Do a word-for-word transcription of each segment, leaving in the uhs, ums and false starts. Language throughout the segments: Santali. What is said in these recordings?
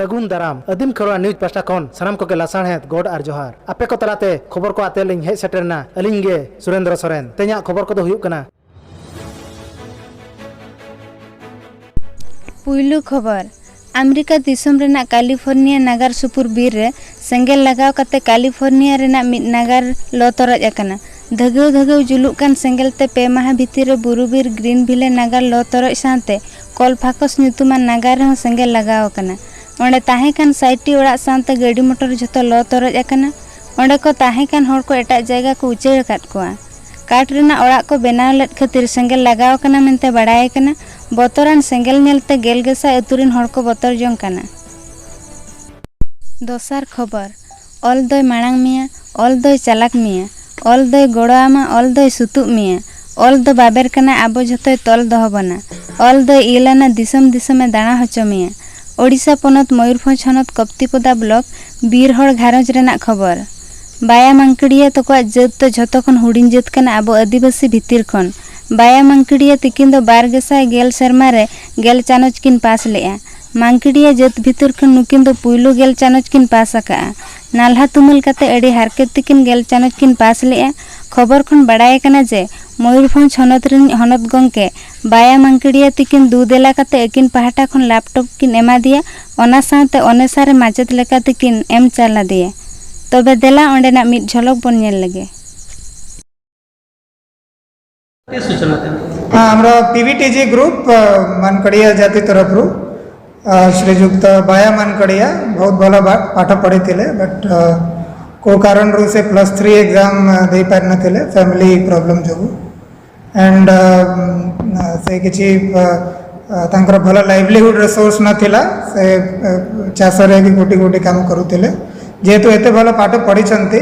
ᱥᱟᱹᱜᱩᱱ ᱫᱟᱨᱟᱢ᱾ ᱟᱹᱫᱤᱢ ᱠᱷᱮᱨᱣᱟᱲ ᱱᱤᱭᱩᱡᱽ ᱯᱟᱦᱴᱟ ᱠᱷᱚᱱ ᱥᱟᱱᱟᱢ ᱠᱚᱜᱮ ᱞᱟᱥᱟᱲᱦᱮᱫ ᱜᱚᱰ ᱟᱨ ᱡᱚᱦᱟᱨ᱾ ᱟᱯᱮ ᱠᱚ ᱛᱟᱞᱟᱛᱮ ᱠᱷᱚᱵᱚᱨ ᱠᱚ ᱟᱛᱮ ᱞᱤᱧ ᱦᱮᱡ ᱥᱮᱴᱮᱨ ᱮᱱᱟ ᱟᱹᱞᱤᱧ ᱜᱮ ᱥᱩᱨᱮᱱᱫᱨᱚ ᱥᱚᱨᱮᱱ᱾ ᱛᱮᱦᱮᱧᱟᱜ ᱠᱷᱚᱵᱚᱨ ᱠᱚᱫᱚ ᱦᱩᱭᱩᱜ ᱠᱟᱱᱟ᱾ ᱯᱩᱭᱞᱩ ᱠᱷᱚᱵᱚᱨ, ᱟᱢᱮᱨᱤᱠᱟ ᱫᱤᱥᱚᱢ ᱨᱮᱱᱟᱜ ᱠᱟᱞᱤᱯᱷᱳᱨᱱᱤᱭᱟ ᱱᱟᱜᱟᱨ ᱥᱩᱯᱩᱨ ᱵᱤᱨ ᱨᱮ ᱥᱮᱸᱜᱮᱞ ᱞᱟᱜᱟᱣ ᱠᱟᱛᱮ ᱠᱟᱞᱤᱯᱷᱳᱨᱱᱤᱭᱟ ᱨᱮᱱᱟᱜ ᱢᱤᱫ ᱱᱟᱜᱟᱨ ᱞᱚ ᱛᱚᱨᱚᱡ ᱟᱠᱟᱱᱟ᱾ ᱫᱷᱟᱹᱜᱟᱹᱣ ᱫᱷᱟᱹᱜᱟᱹᱣ ᱡᱩᱞᱩᱜ ᱠᱟᱱ ᱥᱮᱸᱜᱮᱞ ᱛᱮ ᱯᱮ ᱢᱟᱦᱟ ᱵᱷᱤᱛᱤᱨ ᱨᱮ ᱵᱩᱨᱩ ᱵᱤᱨ ᱜᱨᱤᱱᱵᱷᱤᱞᱮ ᱱᱟᱜᱟᱨ ᱞᱚ ᱛᱚᱨᱚᱡ ᱥᱟᱶᱛᱮ ᱠᱚᱞᱯᱷᱟᱠᱚᱥ ᱧᱩᱛᱩᱢᱟᱱ ᱱᱟᱜᱟᱨ ᱨᱮᱦᱚᱸ ᱥᱮᱸᱜᱮᱞ ᱞᱟᱜᱟᱣ ᱟᱠᱟᱱᱟ᱾ ᱚᱸᱰᱮ ᱛᱟᱦᱮᱸ ᱠᱟᱱ ᱥᱟᱭᱴ ᱴᱤ ᱚᱲᱟᱜ ᱥᱟᱶᱛᱮ ᱜᱟᱹᱰᱤ ᱢᱚᱴᱚᱨ ᱡᱷᱚᱛᱚ ᱞᱚ ᱛᱚᱨᱚᱡ ᱟᱠᱟᱱᱟ᱾ ᱚᱸᱰᱮ ᱠᱚ ᱛᱟᱦᱮᱸ ᱠᱟᱱ ᱦᱚᱲ ᱠᱚ ᱮᱴᱟᱜ ᱡᱟᱭᱜᱟ ᱠᱚ ᱩᱪᱟᱹᱲ ᱟᱠᱟᱫ ᱠᱚᱣᱟ᱾ ᱠᱟᱴ ᱨᱮᱱᱟᱜ ᱚᱲᱟᱜ ᱠᱚ ᱵᱮᱱᱟᱣ ᱞᱮᱫ ᱠᱷᱟᱹᱛᱤᱨ ᱥᱮᱸᱜᱮᱞ ᱞᱟᱜᱟᱣ ᱟᱠᱟᱱᱟ ᱢᱮᱱᱛᱮ ᱵᱟᱲᱟᱭ ᱟᱠᱟᱱᱟ᱾ ᱵᱚᱛᱚᱨᱟᱱ ᱥᱮᱸᱜᱮᱞ ᱧᱮᱞᱛᱮ ᱜᱮᱞ ᱜᱮᱥᱟᱭ ᱟᱹᱛᱩ ᱨᱤᱱ ᱦᱚᱲ ᱠᱚ ᱵᱚᱛᱚᱨ ᱡᱚᱝ ᱠᱟᱱᱟ᱾ ᱫᱚᱥᱟᱨ ᱠᱷᱚᱵᱚᱨ, ᱚᱞ ᱫᱚᱭ ᱢᱟᱲᱟᱝ ᱢᱮᱭᱟ, ᱚᱞ ᱫᱚᱭ ᱪᱟᱞᱟᱠ ᱢᱮᱭᱟ, ᱚᱞ ᱫᱚᱭ ᱜᱚᱲᱚ ᱟᱢᱟ, ᱚᱞ ᱫᱚᱭ ᱥᱩᱛᱩᱜ ᱢᱮᱭᱟ᱾ ᱚᱞ ᱫᱚ ᱵᱟᱵᱮᱨ ᱠᱟᱱᱟ, ᱟᱵᱚ ᱡᱷᱚᱛᱚᱭ ᱛᱚᱞ ᱫᱚᱦᱚ ᱵᱚᱱᱟ᱾ ᱚᱞ ᱫᱚᱭ ᱤᱞ ᱟᱱᱟ, ᱫᱤᱥᱚᱢ ᱫᱤᱥᱚᱢᱮ ᱫᱟᱬᱟ ᱦᱚᱪᱚ ᱢᱮᱭᱟ᱾ ᱳᱰᱤᱥᱟ ᱯᱚᱱᱚᱛ ᱢᱚᱭᱩᱨᱵᱷᱚᱸᱡᱽ ᱦᱚᱱᱚᱛ ᱠᱚᱯᱛᱤᱯᱚᱫᱟ ᱵᱞᱚᱠ ᱵᱤᱨ ᱦᱚᱲ ᱜᱷᱟᱨᱚᱸᱡᱽ ᱨᱮᱱᱟᱜ ᱠᱷᱚᱵᱚᱨ᱾ ᱵᱟᱭᱟ ᱢᱟᱝᱠᱲᱤᱭᱟᱹ ᱛᱟᱠᱚᱣᱟᱜ ᱡᱟᱹᱛ ᱫᱚ ᱡᱷᱚᱛᱚ ᱠᱷᱚᱱ ᱦᱩᱰᱤᱧ ᱡᱟᱹᱛ ᱠᱟᱱᱟ ᱟᱵᱚ ᱟᱹᱫᱤᱵᱟᱹᱥᱤ ᱵᱷᱤᱛᱤᱨ ᱠᱷᱚᱱ᱾ ᱵᱟᱭᱟ ᱢᱟᱝᱠᱲᱤᱭᱟᱹ ᱛᱤᱠᱤᱱ ᱫᱚ ᱵᱟᱨ ᱜᱮᱥᱟᱭ ᱜᱮᱞ ᱥᱮᱨᱢᱟ ᱨᱮ ᱜᱮᱞ ᱪᱟᱱᱚᱪ ᱠᱤᱱ ᱯᱟᱥ ᱞᱮᱫᱼᱟ᱾ ᱢᱟᱝᱠᱲᱤᱭᱟᱹ ᱡᱟᱹᱛ ᱵᱷᱤᱛᱤᱨ ᱠᱷᱚᱱ ᱱᱩᱠᱤᱱ ᱫᱚ ᱯᱩᱭᱞᱩ ᱜᱮᱞ ᱪᱟᱱᱚᱪ ᱠᱤᱱ ᱯᱟᱥ ᱟᱠᱟᱫᱼᱟ᱾ ᱱᱟᱞᱦᱟ ᱛᱩᱢᱟᱹᱞ ᱠᱟᱛᱮ ᱟᱹᱰᱤ ᱦᱟᱨᱠᱮᱛ ᱛᱮᱠᱤᱱ ᱜᱮᱞ ᱪᱟᱱᱚᱪ ᱠᱤᱱ ᱯᱟᱥ ᱞᱮᱫᱼᱟ᱾ ᱠᱷᱚᱵᱚᱨ ᱠᱷᱚᱱ ᱵᱟᱲᱟᱭ ᱟᱠᱟᱱᱟ ᱡᱮ ᱢᱚᱭᱩᱨᱵᱷᱚᱸᱡᱽ ᱦᱚᱱᱚᱛ ᱨᱤᱱᱤᱡ ᱦᱚᱱᱚᱛ ᱜᱚᱢᱠᱮ ᱵᱟᱭᱟ ᱢᱟᱝᱠᱲᱤᱭᱟᱹ ᱛᱤᱠᱤᱱ ᱫᱩ ᱫᱮᱞᱟ ᱠᱟᱛᱮ ᱟᱹᱠᱤᱱ ᱯᱟᱦᱴᱟ ᱠᱷᱚᱱ ᱞᱮᱯᱴᱚᱯ ᱠᱤᱱ ᱮᱢᱟ ᱫᱮᱭᱟ᱾ ᱚᱱᱟ ᱥᱟᱶᱛᱮ ᱚᱱᱮᱥᱟ ᱨᱮ ᱢᱟᱪᱮᱛ ᱞᱮᱠᱟ ᱛᱮᱠᱤᱱ ᱮᱢ ᱪᱟᱞ ᱟᱫᱮᱭᱟ᱾ ᱛᱚᱵᱮ ᱫᱮᱞᱟ ᱚᱸᱰᱮᱱᱟᱜ ᱢᱤᱫ ᱡᱷᱚᱞᱚᱠ ᱵᱚᱱ ᱧᱮᱞ ᱞᱮᱜᱮ᱾ सूचना दें। हाँ, हमरा पीवीटीजी ग्रुप, अ, मानकड़िया जाति तरफरु, अ, श्रीजुक्त बाया मानकड़िया बहुत भल बा-, पाठ पढ़ी थिले, बट, अ, को कारण रु से प्लस थ्री एग्जाम, अ, दे पारि नथिले, फैमिली प्रॉब्लम जोगु। एंड, अ, से किछि, अ, अ, तांकर भल लाइवलीहुड रे सोर्स नथिला, से, अ, चाष रे भी कोटि कोटि काम करुथिले। जेहेतु एते भल पाठ पढ़िछंती,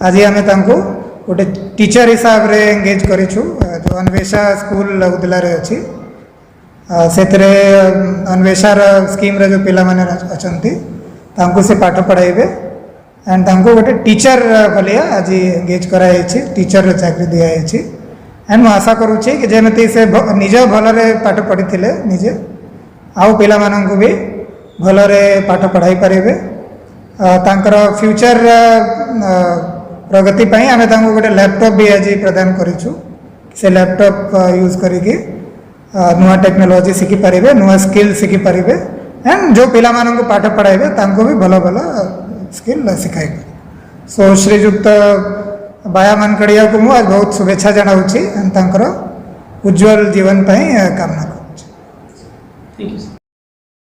आज आमे तांकु गोटे टीचर हिसाब रे एंगेज करिछु, अ, जो अन्वेषा स्कूल उदला रे अछि। अ, सेतरे, अ, अन्वेषार स्कीम रे जो पिलामाने अछंती, तांकु से पाठ पढ़ाइबे। एंड तांकु गोटे टीचर भलिया आज एंगेज कराଯାଇଛି, टीचर चाकरी दिଆଯାଇଛି। एंड ମୁଁ ଆଶା କରୁଛି କି ଯେମିତି ସେ ଭ-, ନିଜ ଭଲରେ ପାଠ ପଢ଼ିଥିଲେ ନିଜେ, ଆଉ ପିଲାମାନଙ୍କୁ ବି ଭଲରେ ପାଠ ପଢ଼ାଇ ପାରିବେ। ଆ, ତାଙ୍କର ଫ୍ୟୁଚର ପ୍ରଗତି ପାଇଁ ଆମେ ତାଙ୍କୁ ଗୋଟେ ଲ୍ୟାପଟପ୍ ବି ଆଜି ପ୍ରଦାନ କରିଛୁ। ସେ ଲ୍ୟାପଟପ୍ ୟୁଜ୍ କରିକି ଆ, ନୂଆ ଟେକ୍ନୋଲୋଜି ଶିଖିପାରିବେ, ନୂଆ ସ୍କିଲ୍ ଶିଖିପାରିବେ, ଆଣ୍ଡ ଯେଉଁ ପିଲାମାନଙ୍କୁ ପାଠ ପଢ଼ାଇବେ ତାଙ୍କୁ ବି ଭଲ ଭଲ ସ୍କିଲ୍ ଶିଖାଇବେ। ସୋ ଶ୍ରୀଯୁକ୍ତ ବାୟା ମାନକଡ଼ିଆକୁ ମୁଁ ଆଜି ବହୁତ ଶୁଭେଚ୍ଛା ଜଣାଉଛି ଆଣ୍ଡ ତାଙ୍କର ଉଜ୍ଜଳ ଜୀବନ ପାଇଁ ଆ, କାମନା କରୁଛି। ᱴᱷᱤᱠ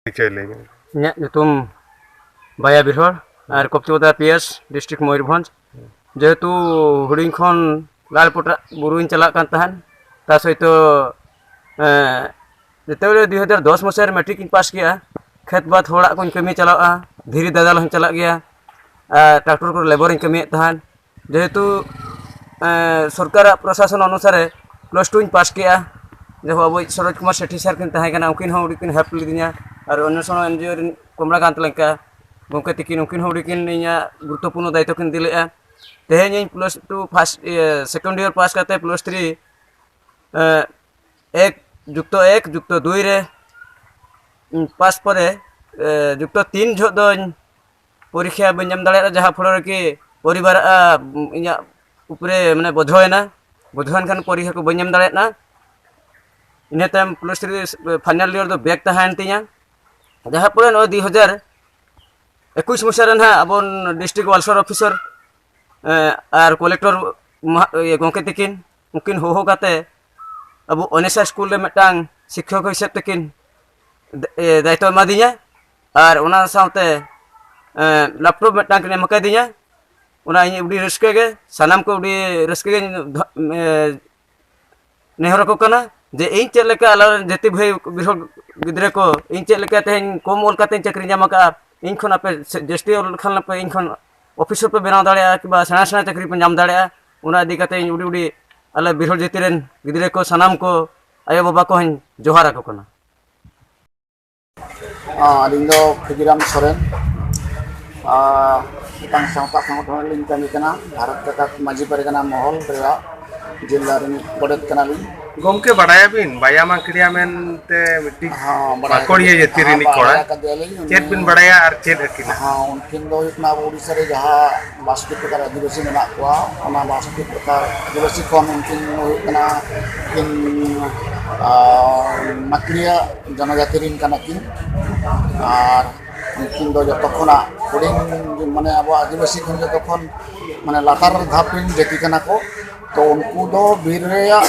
ᱟᱪᱷᱮ, ᱞᱟᱹᱭ ᱵᱤᱱ᱾ ᱤᱧᱟᱹᱜ ᱧᱩᱛᱩᱢ ᱵᱟᱭᱟ ᱵᱤᱨᱦᱚᱲ ᱟᱨ ᱠᱚᱯᱪᱤᱵᱚᱫᱟ ᱯᱤ ᱮᱥ, ᱰᱤᱥᱴᱨᱤᱠᱴ ᱢᱚᱭᱩᱨᱵᱷᱚᱸᱡᱽ᱾ ᱡᱮᱦᱮᱛᱩ ᱦᱩᱰᱤᱧ ᱠᱷᱚᱱ ᱞᱟᱞᱯᱚᱴᱟ ᱵᱩᱨᱩᱧ ᱪᱟᱞᱟᱜ ᱠᱟᱱ ᱛᱟᱦᱮᱸᱱ, ᱛᱟ ᱥᱚᱭᱛᱚ ᱮᱸ, ᱡᱮᱛᱮ ᱵᱮᱞᱮ ᱫᱩᱭ ᱦᱟᱡᱟᱨ ᱫᱚᱥ ᱢᱟᱥᱮ ᱨᱮ ᱢᱮᱴᱨᱤᱠ ᱤᱧ ᱯᱟᱥ ᱠᱮᱜᱼᱟ᱾ ᱠᱷᱮᱛ ᱵᱟᱫᱽ ᱦᱚᱲᱟᱜ ᱠᱚᱧ ᱠᱟᱹᱢᱤ ᱪᱟᱞᱟᱜᱼᱟ, ᱫᱷᱤᱨᱤ ᱫᱟᱫᱟᱞ ᱦᱚᱸᱧ ᱪᱟᱞᱟᱜ ᱜᱮᱭᱟ, ᱟᱨ ᱴᱨᱟᱠᱴᱚᱨ ᱠᱚᱨᱮ ᱞᱮᱵᱚᱨᱤᱧ ᱠᱟᱹᱢᱤᱭᱮᱫ ᱛᱟᱦᱮᱸᱱ᱾ ᱡᱮᱦᱮᱛᱩ ᱮᱸ, ᱥᱚᱨᱠᱟᱨᱟᱜ ᱯᱨᱚᱥᱟᱥᱚᱱ ᱚᱱᱩᱥᱟᱨᱮ ᱯᱞᱟᱥ ᱴᱩᱧ ᱯᱟᱥ ᱠᱮᱜᱼᱟ᱾ ᱡᱟᱦᱟᱸ ᱟᱵᱚᱭᱤᱡ ᱥᱚᱨᱳᱡᱽ ᱠᱩᱢᱟᱨ ᱥᱮᱴᱷᱤ ᱥᱟᱨ ᱠᱤᱱ ᱛᱟᱦᱮᱸ ᱠᱟᱱᱟ, ᱩᱱᱠᱤᱱ ᱦᱚᱸ ᱟᱹᱰᱤ ᱠᱤᱱ ᱦᱮᱞᱯ ᱞᱤᱫᱤᱧᱟ, ᱟᱨ ᱚᱱᱱᱚ ᱥᱚᱱᱚ ᱮᱱ ᱡᱤ ᱳ ᱨᱮᱱ ᱠᱚᱢᱞᱟᱠᱟᱱᱛ ᱞᱮᱝᱠᱟ ᱜᱚᱢᱠᱮ ᱛᱤᱠᱤᱱ, ᱩᱱᱠᱤᱱ ᱦᱚᱸ ᱟᱹᱰᱤ ᱠᱤᱱ ᱤᱧᱟᱹᱜ ᱜᱩᱨᱩᱛᱛᱚᱯᱩᱨᱱᱚ ᱫᱟᱭᱤᱛᱛᱚ ᱠᱤᱱ ᱤᱫᱤ ᱞᱮᱫᱼᱟ᱾ ᱛᱮᱦᱮᱧ ᱤᱧ ᱯᱞᱟᱥ ᱴᱩ ᱯᱷᱟᱥᱴ, ᱤᱭᱟᱹ, ᱥᱮᱠᱮᱱᱰ ᱤᱭᱟᱨ ᱯᱟᱥ ᱠᱟᱛᱮ ᱯᱞᱟᱥ ᱛᱷᱨᱤ ᱮᱠ ᱡᱩᱠᱛᱚ ᱮᱠ ᱡᱩᱠᱛᱚ ᱫᱩᱭ ᱨᱮ ᱯᱟᱥ ᱯᱚᱨᱮ ᱡᱩᱠᱛᱚ ᱛᱤᱱ ᱡᱚᱦᱚᱜ ᱫᱚᱧ ᱯᱚᱨᱤᱠᱠᱷᱟ ᱵᱟᱹᱧ ᱮᱢ ᱫᱟᱲᱮᱭᱟᱫᱟ, ᱡᱟᱦᱟᱸ ᱯᱷᱚᱞᱚ ᱨᱮᱠᱤ ᱯᱚᱨᱤᱵᱟᱨ ᱤᱧᱟᱹᱜ ᱩᱯᱨᱮ ᱢᱟᱱᱮ ᱵᱚᱡᱷᱚᱭᱮᱱᱟ᱾ ᱵᱚᱡᱷᱚᱭᱮᱱ ᱠᱷᱟᱱ ᱯᱚᱨᱤᱠᱠᱷᱟ ᱠᱚ ᱵᱟᱹᱧ ᱮᱢ ᱫᱟᱲᱮᱭᱟᱫᱟ᱾ ᱤᱱᱟᱹ ᱛᱟᱭᱚᱢ ᱯᱞᱟᱥ ᱛᱷᱨᱤ ᱯᱷᱟᱭᱱᱟᱞ ᱤᱭᱟᱨ ᱫᱚ ᱵᱮᱠ ᱛᱟᱦᱮᱸᱭᱮᱱ ᱛᱤᱧᱟ᱾ ᱡᱟᱦᱟᱸ ᱯᱚᱨᱮ ᱱᱚᱜᱼᱚᱭ ᱫᱩᱭ ᱦᱟᱡᱟᱨ ᱮᱠᱩᱥ ᱢᱚᱥᱤᱦᱟ ᱨᱮ ᱱᱟᱦᱟᱜ ᱟᱵᱚ ᱰᱤᱥᱴᱨᱤᱠᱴ ᱣᱮᱞᱯᱷᱮᱭᱟᱨ ᱚᱯᱷᱤᱥᱟᱨ ᱟᱨ ᱠᱚᱞᱮᱠᱴᱚᱨ ᱢᱚᱦᱟ-, ᱤᱭᱟᱹ, ᱜᱚᱢᱠᱮ ᱛᱤᱠᱤᱱ, ᱩᱱᱠᱤᱱ ᱦᱚᱦᱚ ᱠᱟᱛᱮ ᱟᱵᱚ ᱚᱱᱮᱥᱟ ᱥᱠᱩᱞ ᱨᱮ ᱢᱤᱫᱴᱟᱝ ᱥᱤᱠᱠᱷᱚᱠ ᱦᱤᱥᱟᱹᱵ ᱛᱮᱠᱤᱱ ᱫᱟ-, ᱮ, ᱫᱟᱭᱤᱛᱛᱚ ᱮᱢᱟᱫᱤᱧᱟ᱾ ᱟᱨ ᱚᱱᱟ ᱥᱟᱶᱛᱮ ᱞᱮᱯᱴᱚᱯ ᱢᱤᱫᱴᱟᱝ ᱠᱤᱱ ᱮᱢ ᱟᱠᱟᱫᱤᱧᱟ᱾ ᱚᱱᱟ ᱤᱧ ᱟᱹᱰᱤ ᱨᱟᱹᱥᱠᱟᱹ ᱜᱮ, ᱥᱟᱱᱟᱢ ᱠᱚ ᱟᱹᱰᱤ ᱨᱟᱹᱥᱠᱟᱹ ᱜᱮ ᱫᱷᱚ-, ᱮ, ᱱᱮᱦᱚᱨ ᱟᱠᱚ ᱠᱟᱱᱟ ᱡᱮ ᱤᱧ ᱪᱮᱫ ᱞᱮᱠᱟ ᱟᱞᱮᱨᱮᱱ ᱡᱟᱹᱛᱤ ᱵᱷᱟᱹᱭ ᱵᱤᱨᱦᱚᱲ ᱜᱤᱫᱽᱨᱟᱹ ᱠᱚ ᱤᱧ ᱪᱮᱫ ᱞᱮᱠᱟ ᱛᱮᱦᱮᱧ ᱠᱚᱢ ᱚᱞ ᱠᱟᱛᱮᱧ ᱪᱟᱹᱠᱨᱤ ᱧᱟᱢ ᱟᱠᱟᱫᱼᱟ, ᱤᱧ ᱠᱷᱚᱱ ᱟᱯᱮ ᱥᱮ-, ᱡᱟᱹᱥᱛᱤ ᱚᱞ ᱞᱮᱠᱷᱟᱱ ᱯᱮ ᱤᱧ ᱠᱷᱚᱱ ᱚᱯᱷᱤᱥᱟᱨ ᱯᱮ ᱵᱮᱱᱟᱣ ᱫᱟᱲᱮᱭᱟᱜᱼᱟ, ᱠᱤᱝᱵᱟ ᱥᱮᱬᱟ ᱥᱮᱬᱟ ᱪᱟᱹᱠᱨᱤ ᱯᱮ ᱧᱟᱢ ᱫᱟᱲᱮᱭᱟᱜᱼᱟ᱾ ᱚᱱᱟ ᱤᱫᱤ ᱠᱟᱛᱮ ᱤᱧ ᱩᱰᱤ ᱩᱰᱤ ᱟᱞᱮ ᱵᱤᱨᱦᱚᱲ ᱡᱟᱹᱛᱤ ᱨᱮᱱ ᱜᱤᱫᱽᱨᱟᱹ ᱠᱚ ᱥᱟᱱᱟᱢ ᱠᱚ ᱟᱭᱳᱼᱵᱟᱵᱟ ᱠᱚᱦᱚᱸᱧ ᱡᱚᱦᱟᱨ ᱟᱠᱚ ᱠᱟᱱᱟ᱾ ᱟᱹᱞᱤᱧ ᱫᱚ ᱠᱷᱩᱫᱤᱨᱟᱢ ᱥᱚᱨᱮᱱ, ᱟᱨ ᱢᱤᱫᱴᱟᱝ ᱥᱟᱶᱛᱟ ᱥᱚᱝᱜᱚᱴᱷᱚᱱ ᱨᱮᱞᱤᱧ ᱠᱟᱹᱢᱤ ᱠᱟᱱᱟ, ᱵᱷᱟᱨᱚᱛ ᱡᱟᱠᱟᱛ ᱢᱟᱹᱡᱷᱤ ᱯᱟᱨᱜᱟᱱᱟ ᱢᱚᱦᱚᱞ ᱨᱮᱭᱟᱜ᱾ ᱡᱮᱞᱟ ᱨᱤᱱᱤᱡ ᱜᱚᱰᱮᱛ ᱠᱟᱱᱟᱞᱤᱧ᱾ ᱜᱚᱢᱠᱮ, ᱵᱟᱰᱟᱭᱟᱵᱤᱱ ᱵᱟᱭᱟ ᱢᱟᱝᱠᱲᱤᱭᱟ ᱢᱮᱱᱛᱮ ᱢᱤᱫᱴᱤᱡ ᱦᱚᱸ, ᱵᱟᱰᱟᱭ ᱵᱟᱠᱚᱲᱤᱭᱟᱹ ᱡᱟᱹᱛᱤ ᱦᱚᱸ, ᱨᱤᱱᱤᱡ ᱠᱚᱲᱟ? ᱵᱟᱰᱟᱭ ᱟᱠᱟᱫᱮᱭᱟᱞᱤᱧ᱾ ᱪᱮᱫ ᱵᱤᱱ ᱵᱟᱰᱟᱭᱟ ᱟᱨ ᱪᱮᱫ ᱟᱹᱠᱤᱱᱟ? ᱦᱚᱸ, ᱩᱱᱠᱤᱱ ᱫᱚ ᱦᱩᱭᱩᱜ ᱠᱟᱱᱟ ᱟᱵᱚ ᱳᱰᱤᱥᱟ ᱨᱮ ᱡᱟᱦᱟᱸ ᱵᱟᱥᱚᱴᱴᱤ ᱯᱨᱚᱠᱟᱨ ᱟᱹᱫᱤᱵᱟᱹᱥᱤ ᱢᱮᱱᱟᱜ ᱠᱚᱣᱟ, ᱚᱱᱟ ᱵᱟᱥᱚᱴᱴᱤ ᱯᱨᱚᱠᱟᱨ ᱟᱹᱫᱤᱵᱟᱹᱥᱤ ᱠᱷᱚᱱ ᱩᱱᱠᱤᱱ ᱫᱚ ᱦᱩᱭᱩᱜ ᱠᱟᱱᱟ ᱠᱤᱱ, ᱟᱨ, ᱢᱟᱠᱲᱤᱭᱟ ᱡᱚᱱᱚᱡᱟᱛᱤ ᱨᱤᱱ ᱠᱟᱱᱟ ᱠᱤᱱ᱾ ᱟᱨ ᱩᱱᱠᱤᱱ ᱫᱚ ᱡᱚᱛᱚ ᱠᱷᱚᱱᱟᱜ ᱦᱩᱰᱤᱧ, ᱢᱟᱱᱮ ᱟᱵᱚ ᱟᱹᱫᱤᱵᱟᱹᱥᱤ ᱠᱷᱚᱱ ᱡᱚᱛᱚ ᱠᱷᱚᱱ ᱢᱟᱱᱮ ᱞᱟᱛᱟᱨ ᱫᱷᱟᱯ ᱨᱤᱱ ᱡᱟᱹᱛᱤ ᱠᱟᱱᱟ ᱠᱚ᱾ ᱛᱚ ᱩᱱᱠᱩ ᱫᱚ ᱵᱤᱨ ᱨᱮᱭᱟᱜ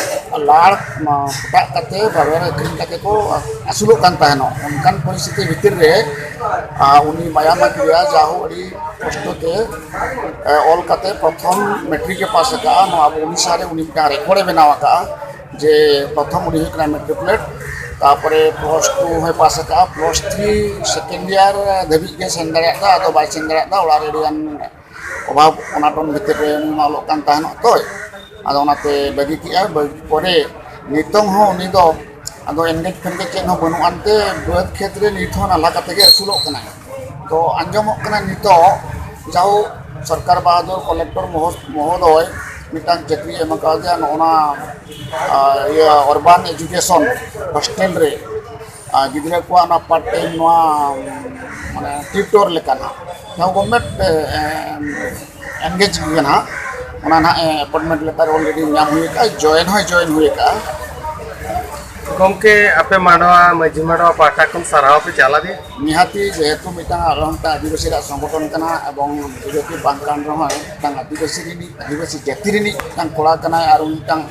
ᱞᱟᱲ, ᱢᱟ, ᱯᱚᱴᱟᱜ ᱠᱟᱛᱮ ᱵᱟᱡᱟᱨ ᱨᱮ ᱟᱹᱠᱷᱨᱤᱧ ᱠᱟᱛᱮ ᱠᱚ ᱟᱹᱥᱩᱞᱚᱜ ᱠᱟᱱ ᱛᱟᱦᱮᱱᱚᱜ᱾ ᱚᱱᱠᱟᱱ ᱯᱚᱨᱤᱥᱛᱷᱤᱛᱤ ᱵᱷᱤᱛᱤᱨ ᱨᱮ, ᱟ, ᱩᱱᱤ ᱵᱟᱭᱟ ᱢᱟᱝᱠᱲᱤᱭᱟ ᱡᱟᱦᱳ ᱟᱹᱰᱤ ᱠᱚᱥᱴᱚ ᱛᱮ, ᱮ, ᱚᱞ ᱠᱟᱛᱮ ᱯᱨᱚᱛᱷᱚᱢ ᱢᱮᱴᱨᱤᱠ ᱮ ᱯᱟᱥ ᱟᱠᱟᱫᱼᱟ᱾ ᱱᱚᱣᱟ ᱟᱵᱚ ᱩᱲᱤᱥᱥᱟ ᱨᱮ ᱩᱱᱤ ᱢᱤᱫᱴᱟᱝ ᱨᱮᱠᱚᱨᱰ ᱮ ᱵᱮᱱᱟᱣ ᱟᱠᱟᱫᱼᱟ ᱡᱮ ᱯᱨᱚᱛᱷᱚᱢ ᱩᱱᱤ ᱦᱩᱭᱩᱜ ᱠᱟᱱᱟ ᱢᱮᱴᱨᱤᱠᱩᱞᱮᱴ, ᱛᱟᱨᱯᱚᱨᱮ ᱯᱞᱟᱥ ᱴᱩ ᱦᱚᱸᱭ ᱯᱟᱥ ᱟᱠᱟᱫᱼᱟ, ᱯᱞᱟᱥ ᱛᱷᱨᱤ ᱥᱮᱠᱮᱱᱰ ᱤᱭᱟᱨ ᱫᱷᱟᱹᱵᱤᱡ ᱜᱮ ᱥᱮᱱ ᱫᱟᱲᱮᱭᱟᱜ ᱠᱟᱱᱟ, ᱟᱫᱚ ᱵᱟᱭ ᱥᱮᱱ ᱫᱟᱲᱮᱭᱟᱜ ᱠᱟᱱᱟ, ᱚᱲᱟᱜ ᱨᱮ ᱟᱹᱰᱤ ᱜᱟᱱ ᱚᱵᱷᱟᱵ ᱚᱱᱟᱴᱚᱱ ᱵᱷᱤᱛᱤᱨ ᱨᱮ ᱩᱱᱤ ᱢᱟ ᱚᱞᱚᱜ ᱠᱟᱱ ᱛᱟᱦᱮᱱᱚᱜ ᱛᱚᱭ᱾ ᱟᱫᱚ ᱚᱱᱟᱛᱮ ᱵᱟᱹᱜᱤ ᱠᱮᱜᱼᱟ᱾ ᱵᱟᱹᱜᱤ ᱯᱚᱨᱮ ᱱᱤᱛᱚᱝ ᱦᱚᱸ ᱩᱱᱤ ᱫᱚ ᱟᱫᱚ ᱮᱱᱜᱮᱡ ᱯᱷᱮᱱᱜᱮᱡ ᱪᱮᱫ ᱦᱚᱸ ᱵᱟᱹᱱᱩᱜ ᱟᱱᱛᱮ ᱵᱟᱹᱫᱽ ᱠᱷᱮᱛ ᱨᱮ ᱱᱤᱛ ᱦᱚᱸ ᱱᱟᱞᱦᱟ ᱠᱟᱛᱮ ᱜᱮ ᱟᱹᱥᱩᱞᱚᱜ ᱠᱟᱱᱟᱭ᱾ ᱛᱚ ᱟᱸᱡᱚᱢᱚᱜ ᱠᱟᱱᱟ ᱱᱤᱛᱚᱜ ᱡᱟᱦᱳ ᱥᱚᱨᱠᱟᱨ ᱵᱟᱦᱟᱫᱩᱨ ᱠᱚᱞᱮᱠᱴᱚᱨ ᱢᱚᱦᱳ-, ᱢᱚᱦᱳᱫᱚᱭ ᱢᱤᱫᱴᱟᱝ ᱪᱟᱹᱠᱨᱤ ᱮᱢ ᱟᱠᱟᱫᱮᱭᱟ ᱱᱚᱜᱼᱚ ᱱᱟ, ᱟ, ᱤᱭᱟᱹ ᱚᱨᱵᱟᱱ ᱮᱡᱩᱠᱮᱥᱚᱱ ᱦᱳᱥᱴᱮᱞ ᱨᱮ᱾ ᱟᱨ ᱜᱤᱫᱽᱨᱟᱹ ᱠᱚᱣᱟᱜ ᱚᱱᱟ ᱯᱟᱨᱴ ᱴᱟᱭᱤᱢ ᱱᱚᱣᱟ, ᱢᱟᱱᱮ, ᱴᱤᱭᱩᱴᱚᱨ ᱞᱮᱠᱟ ᱱᱟᱦᱟᱜ, ᱡᱟᱦᱟᱸ ᱜᱚᱵᱷᱢᱮᱱᱴ, ᱮ, ᱮ, ᱮᱱᱜᱮᱡᱽ ᱜᱮ ᱱᱟᱦᱟᱜ, ᱚᱱᱟ ᱱᱟᱦᱟᱜ, ᱮ, ᱮᱯᱚᱭᱮᱱᱴᱢᱮᱱᱴ ᱞᱮᱴᱟᱨ ᱚᱞᱨᱮᱰᱤ ᱧᱟᱢ ᱦᱩᱭ ᱟᱠᱟᱫᱼᱟ, ᱡᱚᱭᱮᱱ ᱦᱚᱸᱭ ᱡᱚᱭᱮᱱ ᱦᱩᱭ ᱟᱠᱟᱫᱼᱟ᱾ ᱜᱚᱢᱠᱮ, ᱟᱯᱮ ᱢᱟᱰᱣᱟ ᱢᱟᱹᱡᱷᱤ ᱢᱟᱰᱣᱟ ᱯᱟᱦᱴᱟ ᱠᱷᱚᱱ ᱥᱟᱨᱦᱟᱣ ᱯᱮ ᱪᱟᱞ ᱟᱫᱮᱭᱟ? ᱱᱤᱦᱟᱹᱛᱤ, ᱡᱮᱦᱮᱛᱩ ᱢᱤᱫᱴᱟᱝ ᱟᱨᱦᱚᱸ ᱢᱤᱫᱴᱟᱝ ᱟᱹᱫᱤᱵᱟᱹᱥᱤ ᱨᱮᱭᱟᱜ ᱥᱚᱝᱜᱚᱴᱷᱚᱱ ᱠᱟᱱᱟ ᱮᱵᱚᱝ ᱡᱮᱦᱮᱛᱩ ᱵᱟᱝ ᱠᱟᱱ ᱨᱮᱦᱚᱸ ᱢᱤᱫᱴᱟᱝ ᱟᱹᱫᱤᱵᱟᱹᱥᱤ ᱨᱤᱱᱤᱡ, ᱟᱹᱫᱤᱵᱟᱹᱥᱤ ᱡᱟᱹᱛᱤ ᱨᱤᱱᱤᱡ ᱢᱤᱫᱴᱟᱝ ᱠᱚᱲᱟ ᱠᱟᱱᱟᱭ ᱟᱨ ᱩᱱᱤ ᱢᱤᱫᱴᱟᱝ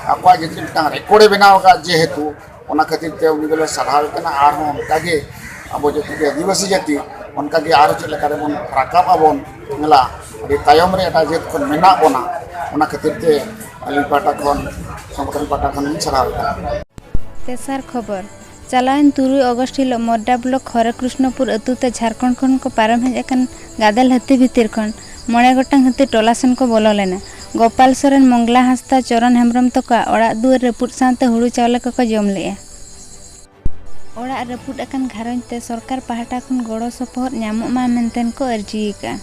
ᱟᱠᱚᱣᱟᱜ ᱡᱟᱹᱛᱤ ᱨᱮ ᱢᱤᱫᱴᱟᱝ ᱨᱮᱠᱚᱨᱰ ᱮ ᱵᱮᱱᱟᱣ ᱟᱠᱟᱫ, ᱡᱮᱦᱮᱛᱩ ᱚᱱᱟ ᱠᱷᱟᱹᱛᱤᱨ ᱛᱮ ᱩᱱᱤ ᱫᱚᱞᱮ ᱥᱟᱨᱦᱟᱣᱮ ᱠᱟᱱᱟ᱾ ᱟᱨᱦᱚᱸ ᱚᱱᱠᱟᱜᱮ ᱟᱵᱚ ᱡᱟᱹᱛᱤ ᱜᱮ ᱟᱹᱫᱤᱵᱟᱹᱥᱤ ᱡᱟᱹᱛᱤ ᱚᱱᱠᱟᱜᱮ ᱟᱨᱦᱚᱸ ᱪᱮᱫ ᱞᱮᱠᱟ ᱨᱮᱵᱚᱱ ᱨᱟᱠᱟᱵ ᱟᱵᱚᱱ, ᱧᱮᱞᱟ ᱟᱹᱰᱤ ᱛᱟᱭᱚᱢ ᱨᱮ ᱮᱴᱟᱜ ᱡᱟᱹᱛ ᱠᱷᱚᱱ ᱢᱮᱱᱟᱜ ᱵᱚᱱᱟ᱾ ᱚᱱᱟ ᱠᱷᱟᱹᱛᱤᱨ ᱛᱮ ᱟᱹᱞᱤᱧ ᱯᱟᱦᱴᱟ ᱠᱷᱚᱱ, ᱥᱚᱝᱜᱚᱴᱷᱚᱱ ᱯᱟᱦᱴᱟ ᱠᱷᱚᱱ ᱞᱤᱧ ᱥᱟᱨᱦᱟᱣᱮ ᱠᱟᱱᱟ᱾ ᱛᱮᱥᱟᱨ ᱠᱷᱚᱵᱚᱨ, ᱪᱟᱞᱟᱣᱮᱱ ᱛᱩᱨᱩᱭ ᱚᱜᱚᱥᱴ ᱦᱤᱞᱚᱜ ᱢᱚᱨᱰᱟ ᱵᱞᱚᱠ ᱦᱚᱨᱮ ᱠᱨᱤᱥᱱᱚᱯᱩᱨ ᱟᱹᱛᱩ ᱛᱮ ᱡᱷᱟᱲᱠᱷᱚᱸᱰ ᱠᱷᱚᱱ ᱠᱚ ᱯᱟᱨᱚᱢ ᱦᱮᱡ ᱟᱠᱟᱱ ᱜᱟᱫᱮᱞ ᱦᱟᱹᱛᱤ ᱵᱷᱤᱛᱤᱨ ᱠᱷᱚᱱ ᱢᱚᱬᱮ ᱜᱚᱴᱟᱝ ᱦᱟᱹᱛᱤ ᱴᱚᱞᱟ ᱥᱮᱱ ᱠᱚ ᱵᱚᱞᱚ ᱞᱮᱱᱟ᱾ ᱜᱳᱯᱟᱞ ᱥᱚᱨᱮᱱ, ᱢᱚᱝᱜᱽᱞᱟ ᱦᱟᱸᱥᱫᱟ, ᱪᱚᱨᱚᱱ ᱦᱮᱢᱵᱽᱨᱚᱢ ᱛᱟᱠᱚᱣᱟᱜ ᱚᱲᱟᱜ ᱫᱩᱣᱟᱹᱨ ᱨᱟᱹᱯᱩᱫ ᱥᱟᱶᱛᱮ ᱦᱩᱲᱩ ᱪᱟᱣᱞᱮ ᱠᱚᱠᱚ ᱡᱚᱢ ᱞᱮᱫᱼᱟ᱾ ᱚᱲᱟᱜ ᱨᱟᱹᱯᱩᱫ ᱟᱠᱟᱱ ᱜᱷᱟᱨᱚᱸᱡᱽ ᱛᱮ ᱥᱚᱨᱠᱟᱨ ᱯᱟᱦᱴᱟ ᱠᱷᱚᱱ ᱜᱚᱲᱚ ᱥᱚᱯᱚᱦᱚᱫ ᱧᱟᱢᱚᱜ ᱢᱟ ᱢᱮᱱᱛᱮᱱ ᱠᱚ ᱟᱹᱨᱡᱤ ᱟᱠᱟᱫᱼᱟ᱾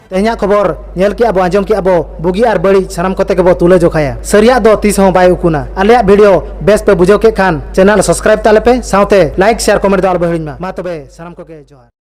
ᱛᱮᱦᱮᱧᱟᱜ ᱠᱷᱚᱵᱚᱨ ᱧᱮᱞ ᱠᱮᱜᱼᱟ ᱵᱚ, ᱟᱸᱡᱚᱢ ᱠᱮᱜᱼᱟ ᱵᱚ, ᱵᱩᱜᱤ ᱟᱨ ᱵᱟᱹᱲᱤᱡ ᱥᱟᱱᱟᱢ ᱠᱚᱛᱮ ᱜᱮᱵᱚ ᱛᱩᱞᱟᱹ ᱡᱚᱠᱷᱟᱭᱟ᱾ ᱥᱟᱹᱨᱤᱭᱟᱜ ᱫᱚ ᱛᱤᱥ ᱦᱚᱸ ᱵᱟᱭ ᱩᱠᱩᱱᱟ᱾ ᱟᱞᱮᱭᱟᱜ video ᱵᱮᱥ ᱯᱮ ᱵᱩᱡᱷᱟᱹᱣ ᱠᱮᱫ ᱠᱷᱟᱱ channel subscribe ᱛᱟᱞᱮ ᱯᱮ, ᱥᱟᱶᱛᱮ like, share, comment ᱫᱚ ᱟᱞᱚ ᱯᱮ ᱦᱤᱲᱤᱧ ᱢᱟ᱾ ᱢᱟ ᱛᱚᱵᱮ ᱥᱟᱱᱟᱢ ᱠᱚᱜᱮ ᱡᱚᱦᱟᱨ᱾